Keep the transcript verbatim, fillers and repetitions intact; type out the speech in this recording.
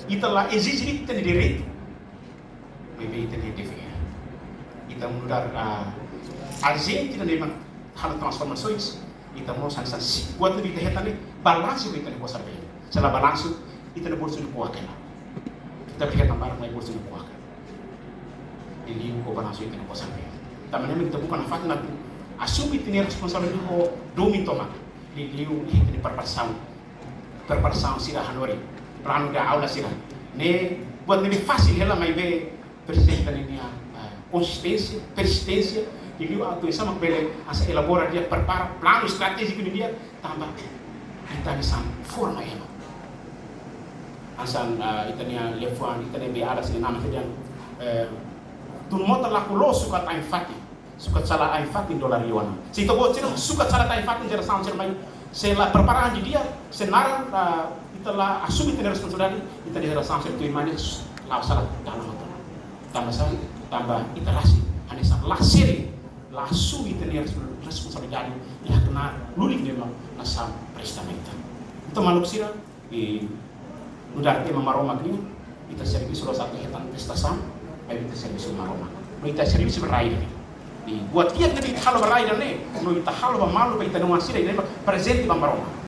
Ita la ezije ita-nia direitu, maibé ita-nia devér. Ita nu'udar, ah, ajente ida ne'ebé halo transformasoens, ita mós hanesan si, buat ne'ebé ita hetan ne'e balansu ba ita-nia kosar-been. Se la balansu, ita-nia bolsu nia kuak hela. Ita bele hetan barak, maibé bolsu nia kuak. Liuliu ho balansu ita-nia kosar-been. Tanba ne'e mak ita buka nafatin atu asume ita-nia responsabilidade ho domin tomak. Liuliu iha ita-nia preparasaun, preparasaun sira hanorin, planu de aula sira. Ne'e buat ne'ebé fasil hela, maibé presiza ita-nia, eh, konsisténsia, persisténsia, liuliu atu hanesan mak bele hanesan elabora di'ak, prepara planu estratéjiku ne'e di'ak, tanba ita hanesan forma ema. Hanesan, eh, ita-nia liafuan, ita-nia bei'adas sira-ne'e dehan, eh, tun mota lakohi loos, sukat ain-fatin. Sukat sala ain-fatin dolar liu ona. Se ita-boot sira sukat sala ain-fatin, jerasaun sira mai, se la prepara an didi'ak, se naran, ah, ita la asume ita-nia responsabilidade, ita-nia jerasaun sira tuirmai ne'e la'o sala dalan hotu. Tanba sá? Tanba ita rasik hanesan la sering, la asume ita-nia respons-, responsabilidade iha knaar lulik ne'ebé nasaun presta mai ita. Entaun maluk sira, i nu'udar ema Maromak nian, ita servisu la'ós atu hetan prestasaun, maibé ita servisu Maromak. No ita servisu ba rai ida-ne'e. I buat di'ak ne'ebé ita halo ba rai ida-ne'e, no ita halo ba malu, ba ita-nia oan sira, ida-ne'e mak prezente ba Maromak.